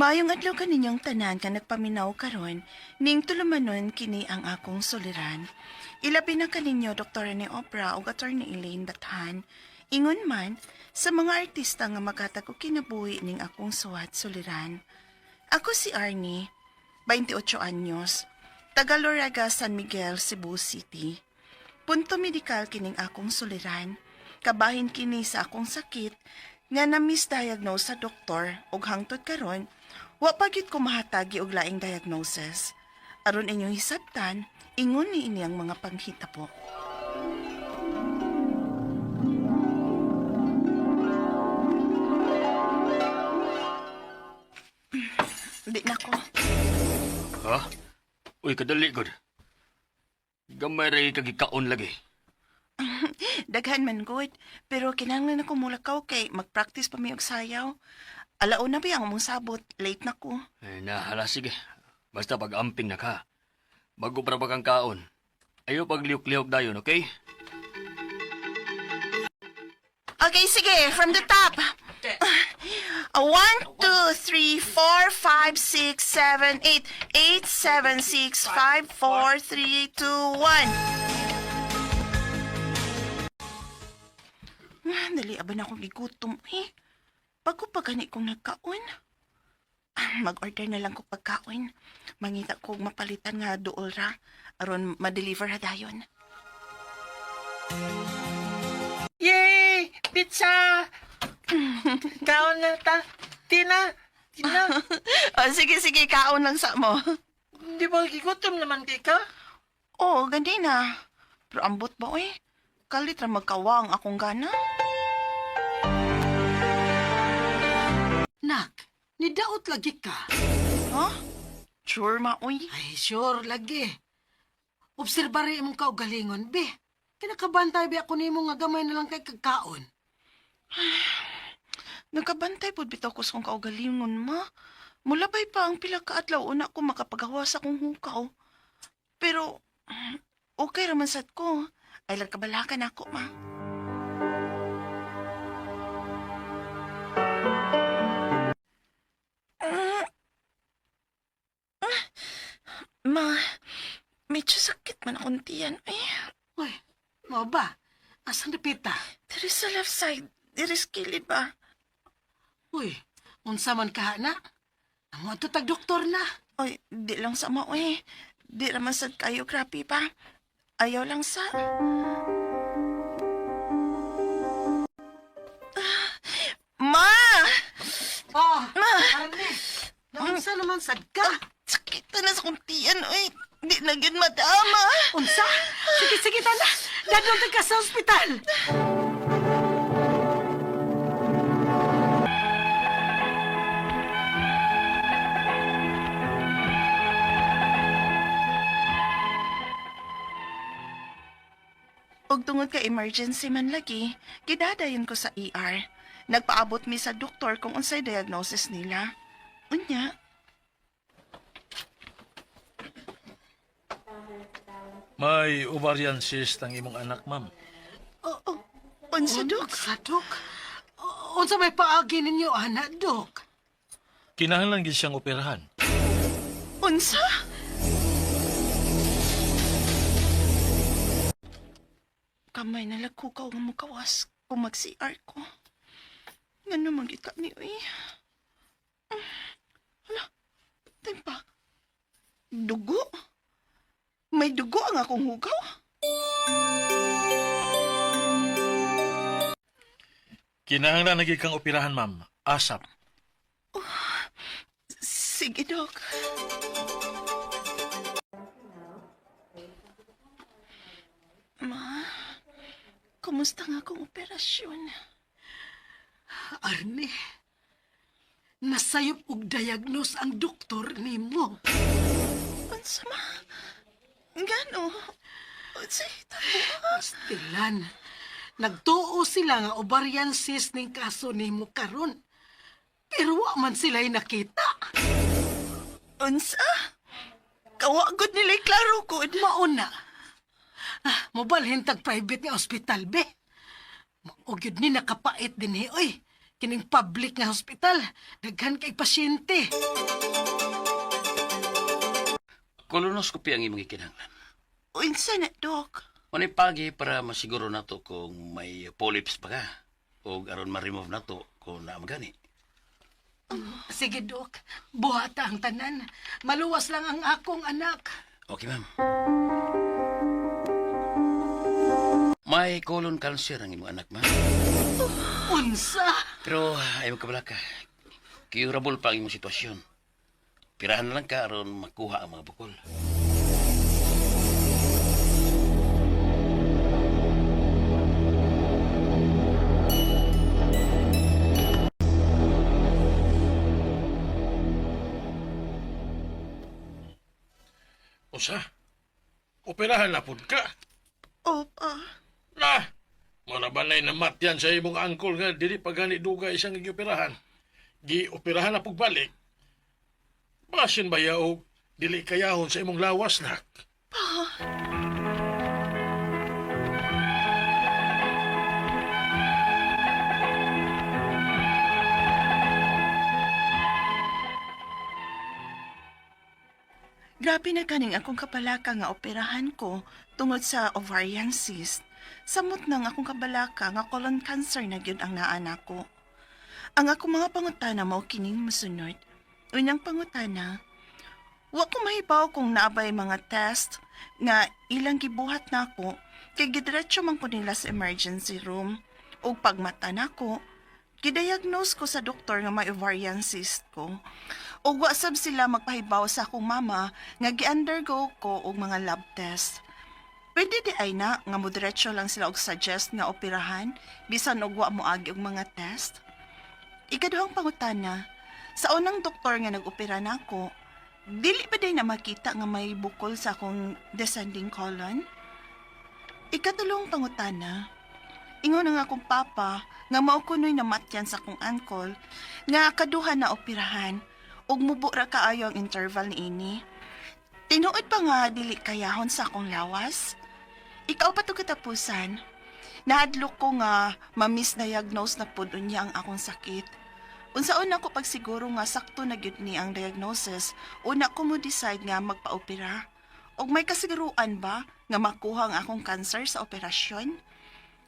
Maayong adlaw kaninyong tanan nga nagpaminaw karon ning tulumanon kini ang akong suliran. Ilabi na kaninyo Dr. ni Oprah ug Attorney Elaine Bathan. Ingon man sa mga artista nga maghatag og kinabuhi ning akong suwat suliran. Ako si Arnie, 28 anyos, taga Loraga, San Miguel, Cebu City. Punto medikal kining akong suliran. Kabahin kini sa akong sakit nga na-misdiagnose sa doktor ug hangtod karon wa pa gyud ko mahatagi og laing diagnosis. Aron inyong hisabtan, ingon ni ini ang mga panghitabo. Di na ko. Ha? Uy, kadali gud. Gamay ra kag gikaon lagi. Daghan man good, pero kinahanglan ako mulakaw kay mag-practice pa mi og sayaw. Alauna ba ang among sabot, late na ko. Eh, nahala sige. Basta pag-amping na ka. Bago para ba kang kaon. Ayo paglihok-lihok dayon, okay? Okay, sige, from the top. 1, 2, 3, 4, 5, 6, 7, 8. 8, 7, 6, 5, 4, 3, 2, 1. Ah, dali, aban akong gigutom eh. Bago pa gani kong nagkaon. Ah, mag-order na lang ko pagkaon. Mangita ko og mapalitan nga duol ra. Aron ma-deliver ha dayon. Yay! Pizza! Kaon na ta. Tina! Tina! Oh, sige, sige, kaon lang sa mo. Di ba gigutom naman kay ka? Oo, gani na. Pero ambot ba, oy? Kalit ra magkawang akong gana. Nak, nidaot lagi ka. Ha? Sure ma, oy. Ay, sure, lagi. Obserbari imong kaugalingon, be. Kinakabantay be ako nimo nga gamay na lang kay kagkaon. Nagkabantay pud bitaw ko sa akong kaugalingon, ma. Mulabay pa ang pila ka adlaw una ko makapagawa sa akong hukaw. Pero, okay raman sad ko. Ay lang kabalakan ako, ma. Ma, medyo sakit man akong tiyan. Ay, Uy, mao ba? Asan dapita? diri sa left side, diri sa kilid ba? Uy, unsa man ka na? Amo ato tag doktor na. Ay, di lang sa mao eh. Di raman sad kayo grabe pa. Ayaw lang sa... Ah, Ma! Oh, Arne. Naunsa naman sad ka? Sakit na sa kuntian, oy. Di na gyud madama. Unsa? Sige, sige, tana. Dadong ka sa ospital. Og tungod kay emergency man lagi, gidadayon ko sa ER. Nagpaabot mi sa doktor kung unsay diagnosis nila. Unya, May ovarian cyst ang imong anak, ma'am. oh, unsa dok? Unsa, dok? Unsa may paagi ninyo, ana, dok? Kinahanglan gid siyang operahan. Unsa? Kamay na lagkukaw nga mukawas kung mag-CR ko. Ngano magita ni uy. Hala, tempa. Dugo? May dugo ang akong hugaw? Kinahanglan na gid kang operahan, ma'am. ASAP. Sige, Dok. Ma, kumusta nga akong operasyon? Arne, nasayop og diagnose ang doktor nimo. Unsa ma? Ngano? Unsa hitabo? Pastilan. Nagtuo sila nga ovarian cyst ning kaso nimo karon. Pero wa man sila'y nakita. Unsa? Kawagod nila'y klaro gud. Mauna. Ah, mobalhin tag private nga ospital be. Mao gyud ni nakapait din hi oy. Kining public nga hospital, daghan kay pasyente. Colonoscopy ang imong gikinahanglan. Unsa na, Dok? Unay pagi para masiguro nato kung may polyps pa ka o aron ma-remove nato kung naa magani. Sige, Dok. Buhata ang tanan. Maluwas lang ang akong anak. Okay, ma'am. May colon cancer ang imong anak, ma'am. Unsa? Pero ayaw ka ka. Curable pa ang imong sitwasyon. Pirahan na lang ka aron makuha ang mga bukol. Usa? Operahan na pud ka. Opa. Na! Marabanay na matyan sa imong angkol nga dili pa gani dugay isang gioperahan. Gioperahan na pagbalik. Basin ba og dili kayahon sa imong lawas nak? Grabe na kaning akong kabalaka nga operahan ko tungod sa ovarian cyst. Samot nang akong kabalaka nga colon cancer na gyud ang naa nako. Ang akong mga pangutana mao kining mosunod. Unang pangutana, wa ko mahibaw kung naabay mga test nga ilang gibuhat nako kay gidiretso man ko nila sa emergency room. Ug pagmata nako, gidiagnose ko sa doktor nga may ovarian cyst ko. Ug wa sab sila magpahibaw sa akong mama nga gi-undergo ko og mga lab test. Pwede di ay na nga modiretso lang sila og suggest nga operahan bisan og wa moagi og mga test. Ikaduhang pangutana, sa unang doktor nga nag-opera nako, dili ba day na makita nga may bukol sa akong descending colon? Ikatulong pangutana, ingon ang akong papa nga mao kunoy namatyan sa akong angkol nga kaduha na operahan ug mubo ra kaayo ang interval niini. Tinuod pa nga dili kayahon sa akong lawas? Ikaw pa to katapusan. Nahadlok ko nga ma-misdiagnose na pud unya ang akong sakit. Unsaon ako pagsiguro nga sakto na gyud ni ang diagnosis, una ko mo decide nga magpaopera. Og may kasiguruan ba nga makuha ang akong cancer sa operasyon?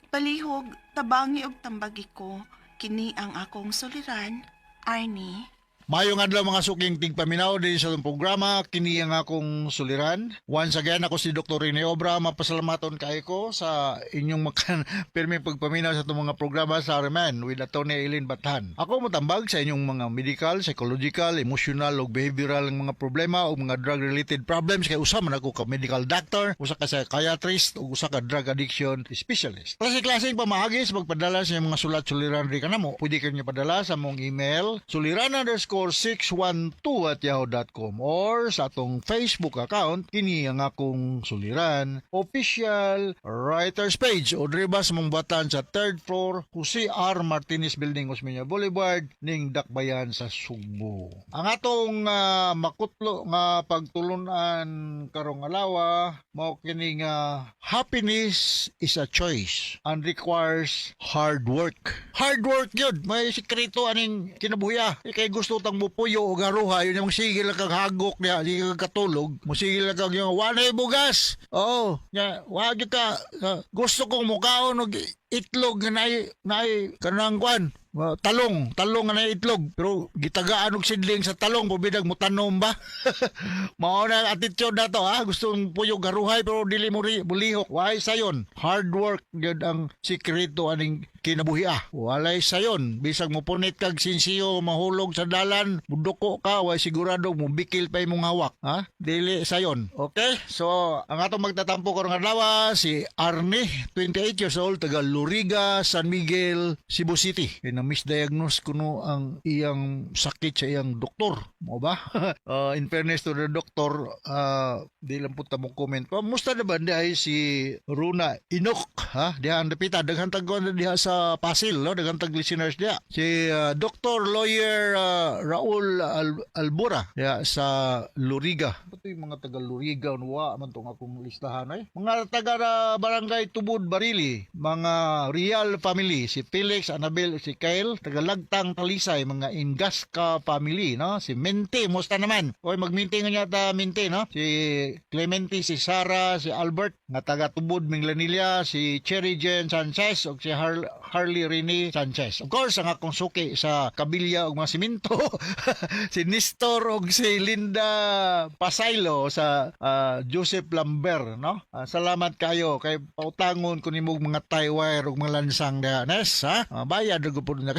Palihog, tabangi og tambagi ko, kini ang akong suliran, Arnie. Mayong adlaw mga suking tigpaminaw din sa atong programa kini ang akong suliran. Once again, ako si Dr. Rene Obra, mapasalamaton kaayo ko sa inyong makan pirmi pagpaminaw sa atong mga programa sa RMN with Atty. Eileen Bathan. Ako motambag sa inyong mga medical, psychological, emotional ug behavioral ng mga problema o mga drug-related problems kay usa man ako ka medical doctor, usa ka psychiatrist ug usa ka drug addiction specialist. Klase-klaseng pamaagi sa pagpadala sa inyong mga sulat suliran ri kanamo. Pwede kayo padala sa among email suliran_612@yahoo.com or sa atong Facebook account kini ang akong suliran official writers page o diri ba sa mong batan sa third floor Jose R. Martinez Building, Osmeña Boulevard, ning Dakbayan sa Sugbo. Ang atong makutlo nga pagtulunan karong adlaw mao kini nga happiness is a choice and requires hard work. Hard work yun. May sikreto aning kinabuhi. Kay gusto tang mupuyo o garuha, yun yung sige lang kang hagok niya, di ka katulog, musigil lang kang yung wanay bugas. Oo, nya, wag ka, gusto kong mukaon og itlog nga naay kanang kwan, talong, talong nga naay itlog. Pero gitagaan og sidling sa talong, pubidag mo tanom ba? Mao na ang attitude na to, ha? Gusto mong puyo garuhay pero dili mo mulihok. Why sayon? Hard work gyud ang sikreto aning kinabuhi ah. Walay sayon. Bisag mo punit kag sinsiyo, mahulog sa dalan, muduko ka, way sigurado mubikil pa imong hawak. Ha? Dili sayon. Okay? So, ang atong magtatampo karong adlaw si Arnie, 28 years old, taga Loriga, San Miguel, Cebu City. Kay na-misdiagnose kuno ang iyang sakit sa iyang doktor. Mo ba? In fairness to the doctor, di lang po ta mo comment. Musta na ba di ay si Runa Inok, ha? Diha ang dapita daghan tagkuan na diha sa sa Pasil, no? Daghang tag listeners diya. Si Dr. Lawyer Raul Albura diya sa Luriga. Ito yung mga taga Luriga, wa man tong akong listahan ay. Mga taga Barangay Tubod Barili, mga Real family, si Felix, Annabel, si Kyle, taga Lagtang Talisay, mga Ingasca family, no? Si Mente, musta naman? Oy, magminti nga yata Mente, no? Si Clemente, si Sara, si Albert, nga taga Tubod Minglanilla, si Cherry Jen Sanchez ug si Harley Rene Sanchez. Of course, ang akong suki sa kabilya ug mga simento, si Nestor ug si Linda Pasaylo sa Joseph Lambert, no? Salamat kayo kay pautangon ko nimo og mga tie wire ug mga lansang diha. Nes, ha? Bayad ra gud na.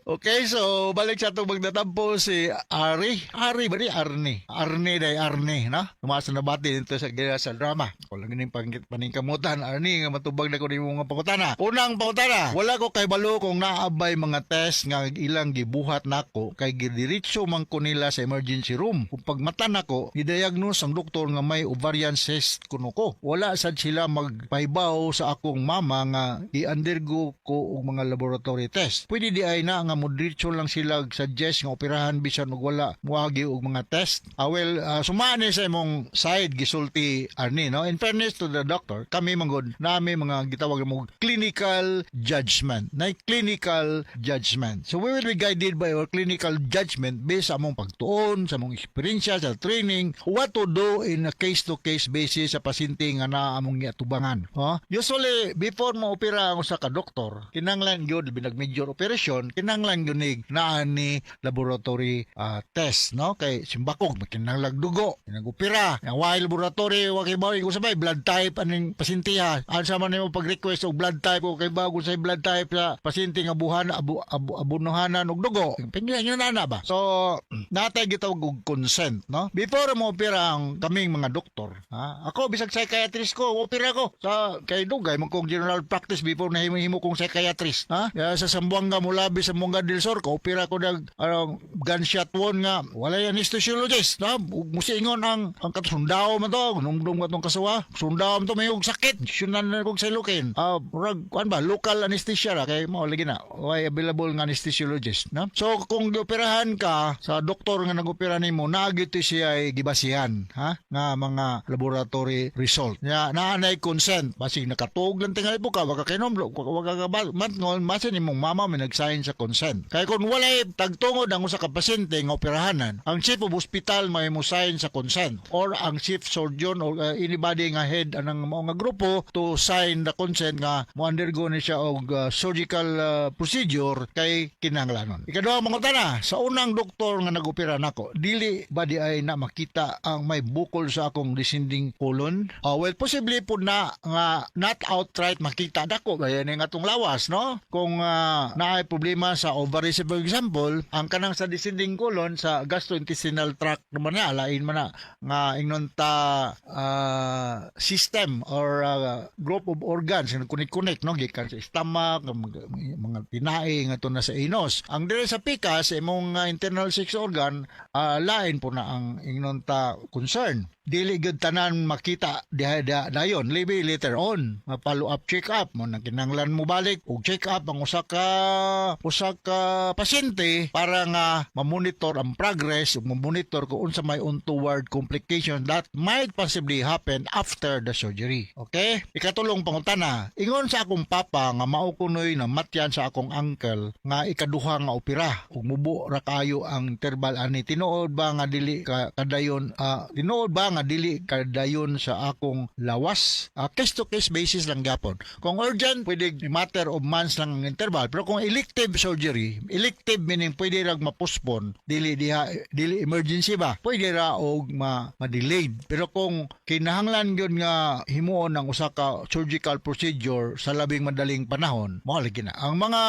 Okay, so balik sa atong magtatampo si Ari. Ari ba di? Arne. Arne day Arne, no? Tumaas na nabati dito sa drama. Ko lang gining paningkamutan, Arne, nga matubag na ko nimo nga pangutana. Unang pangutana, wala ko kay balo kung naabay mga test nga ilang gibuhat nako kay gidiretso man ko nila sa emergency room. Kung pagmata nako, gidiagnose ang doktor nga may ovarian cyst kuno ko. Wala sad sila magpahibaw sa akong mama nga i-undergo ko og mga laboratory test. Pwede di ay na nga modiretso lang sila suggest nga operahan bisan og wala muagi og mga test? Well, sumaan ni sa imong side gisulti, Arnie, no? In fairness to the doctor, kami manggod nami mga gitawag mo clinical judgment. Na clinical judgment. So we will be guided by our clinical judgment based sa among pagtuon, sa among eksperyensya, sa training, what to do in a case-to-case basis sa pasyente nga naa among giatubangan. Huh? Usually, before mo opera ang usa ka doktor, kinanglan gyud binag major operation, kinanglan gyud nig naa ni laboratory test, no? Kay simbakog, kinanglag dugo, nag-opera. Ang way laboratory, wa kay bawo kung sabay blood type aning pasyente ha. Ansa man nimo pag-request og blood type o kay bago sa blood type sa pasyente nga buhan abu, abu, abunuhanan og dugo. Pinggan yun na ba? So, natay gitawag og consent, no? Before mo opera ang kaming mga doktor, ha? Ako bisag psychiatrist ko, opera ko sa kay dugay man kong general practice before na himo kong psychiatrist, ha? Ya, sa Zamboanga mulabi sa Zamboanga del Sur ko opera ko nag anong gunshot wound nga walay anesthesiologist, no? Ug musingon ang katsundao man to, numdum ka tong kasuwa, sundao man to may og sakit, syunan na kog Xylocaine. Murag kuan ba, local anesthesia ra kay mao lagi na. Way available nga anesthesiologist, no? So kung gioperahan ka sa doktor nga nag-opera nimo, naa gyud to siya ay gibasihan, ha? Nga mga laboratory result. Nya naa nay consent, basig nakatuog lang tingali po ka, waka kainom, waka ka matngon, masin imong mama may nag-sign sa consent. Kay kung walay tagtungod ang usa ka pasyente nga operahanan, ang chief of hospital may mo sign sa consent or ang chief surgeon or anybody nga head anang mao nga grupo to sign the consent nga mo undergo ni siya og surgical procedure kay kinahanglanon. Ikaduha mangutana, sa unang doktor nga nag-opera nako, dili ba di ay na makita ang may bukol sa akong descending colon? Well, possibly po na nga not outright makita dako gaya ni nga atong lawas, no? Kung naay problema sa ovaries, for example, ang kanang sa descending colon sa gastrointestinal tract naman na, lain man na nga ingnon ta system or group of organs nga connect-connect, no, gikan sa stomach, mga tinai nga na sa anus. Ang dire sa pikas, imong internal sex organ, lain po na ang ingnon ta concern. Dili gyud tanan makita diha dayon, maybe later on ma follow up, check up mo na kinahanglan mo balik og check up ang usa ka pasyente para nga ma-monitor ang progress ug ma-monitor kung unsa may untoward complication that might possibly happen after the surgery. Okay, ikatulong pangutana, ingon sa akong papa nga mao kunoy namatyan sa akong uncle nga ikaduha nga opera ug mubo ra kayo ang interval ani. Tinuod ba nga dili ka kadayon tinuod ba nga dili kadayon sa akong lawas? Case to case basis lang gyapon. Kung urgent, pwede matter of months lang ang interval, pero kung elective surgery, elective meaning pwede rag ma-postpone, dili diha dili emergency ba, pwede ra og ma-delayed. Pero kung kinahanglan gyud nga himuon ang usa ka surgical procedure sa labing madaling panahon, mao lagi na ang mga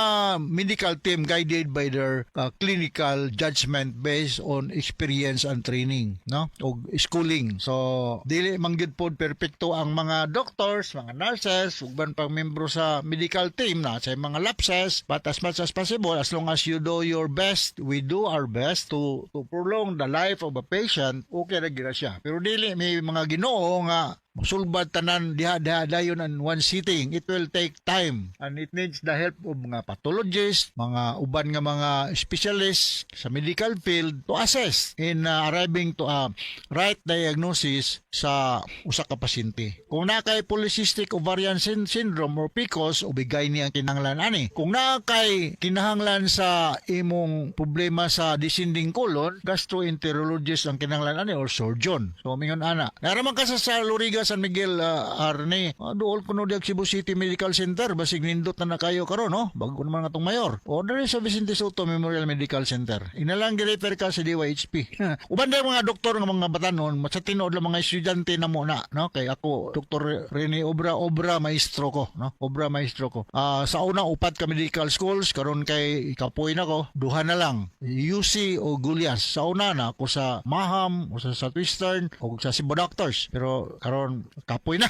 medical team guided by their clinical judgment based on experience and training, no, og schooling. So dili man gyud pod perpekto ang mga doctors, mga nurses, uban pang membro sa medical team na sa mga lapses, but as much as possible, as long as you do your best, we do our best to prolong the life of a patient, okay ra gyud na siya. Pero dili may mga Ginoo nga Masulbad tanan diha diha dayon in one sitting. It will take time and it needs the help of mga pathologists, mga uban nga mga specialists sa medical field to assess in arriving to a right diagnosis sa usa ka pasyente. Kung naa kay polycystic ovarian syndrome or PCOS, OB-GYN ang kinahanglan ani. Kung naa kay kinahanglan sa imong problema sa descending colon, gastroenterologist ang kinahanglan ani or surgeon. So mingon ana. Naraman ka sa Loriga, San Miguel, Arne. Duol kuno diag Cebu City Medical Center, basig nindot na na kayo karon, no? Bago naman atong mayor. Order sa Vicente Soto Memorial Medical Center. Inalang gi-refer ka sa DYHP. Uban din mga doktor nga mga batanon, sa tinuod lang mga estudyante na mo na, no? Kay ako, Dr. Rene Obra, obra maestro ko, no? Obra maestro ko. Sa una, upat ka medical schools, karon kay ikapoy na ko, duha na lang. UC o Gulias. Sa una na ako sa Maham o sa Southwestern o sa Cebu Doctors. Pero karon kapoy na.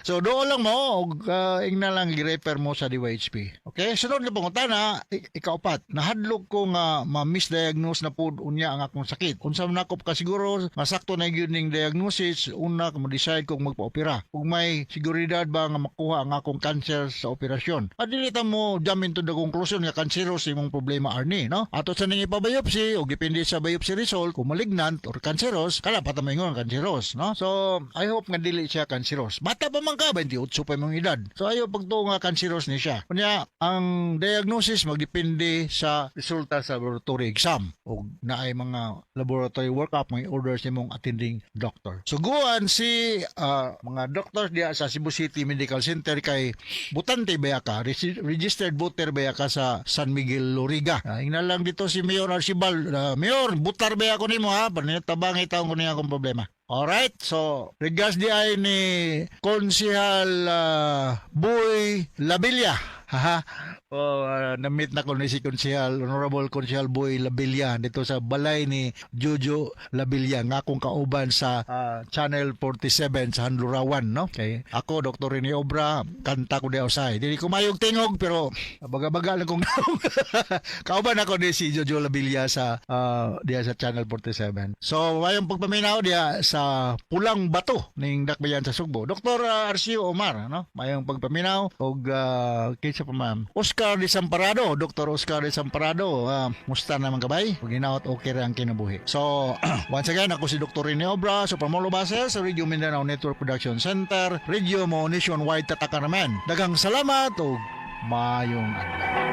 So doon lang mo og ingna lang gi-refer mo sa DYHP. Okay, sunod na pangutana, ikaupat. Nahadlok ko nga ma-misdiagnose na pud unya ang akong sakit. Unsa man ako kasiguro masakto na gyud ning diagnosis una mo decide kung magpa-opera. Ug may seguridad ba nga makuha ang akong cancer sa operasyon? Dili ta mo jump into the conclusion nga cancerous imong problema, Arnie, no? Ato sa ning ipa-biopsy og depende sa biopsy result kung malignant or cancerous, kala pa ta maingon cancerous, no? So, I hope nga dili siya cancerous. Bata pa man ka, 28 pa imong edad. So, ayo pagtuo nga cancerous ni siya. Unya, ang diagnosis magdepende sa resulta sa laboratory exam o naay mga laboratory workup may orders nimong attending doctor. Suguan si mga doctors diya sa Cebu City Medical Center kay butante ba ka, registered voter ba ka sa San Miguel Loriga. Ingna lang dito si Mayor Archibald, "Mayor, butar ba ako nimo ha? Tabang taon ko niya akong problema." Alright, so regards di ay ni Konsihal Boy Labilla. Haha. Oh, na-meet na ko ni si Konsihal, Honorable Konsihal Boy Labilla dito sa balay ni Jojo Labilla nga akong kauban sa Channel 47 sa Handurawan, no? Kay ako, Dr. Rene Obra, kanta ko di usahay. Dili ko mayog tingog pero baga-baga lang kong kauban ako ni si Jojo Labilla sa diya sa Channel 47. So, mayong pagpaminaw diya sa Pulang Bato ning Dakbayan sa Sugbo. Dr. Arcio Omar, no? Mayong pagpaminaw og kinsa pa, ma'am? Oscar Desamparado, Dr. Oscar Desamparado, musta naman kabay? Pag hinaot okay ra ang kinabuhi. So, once again, ako si Dr. Rene Obra, sa Pamolo Base, sa Radio Mindanao Network Production Center, Radio mo nationwide tataka naman. Daghang salamat ug maayong adlaw.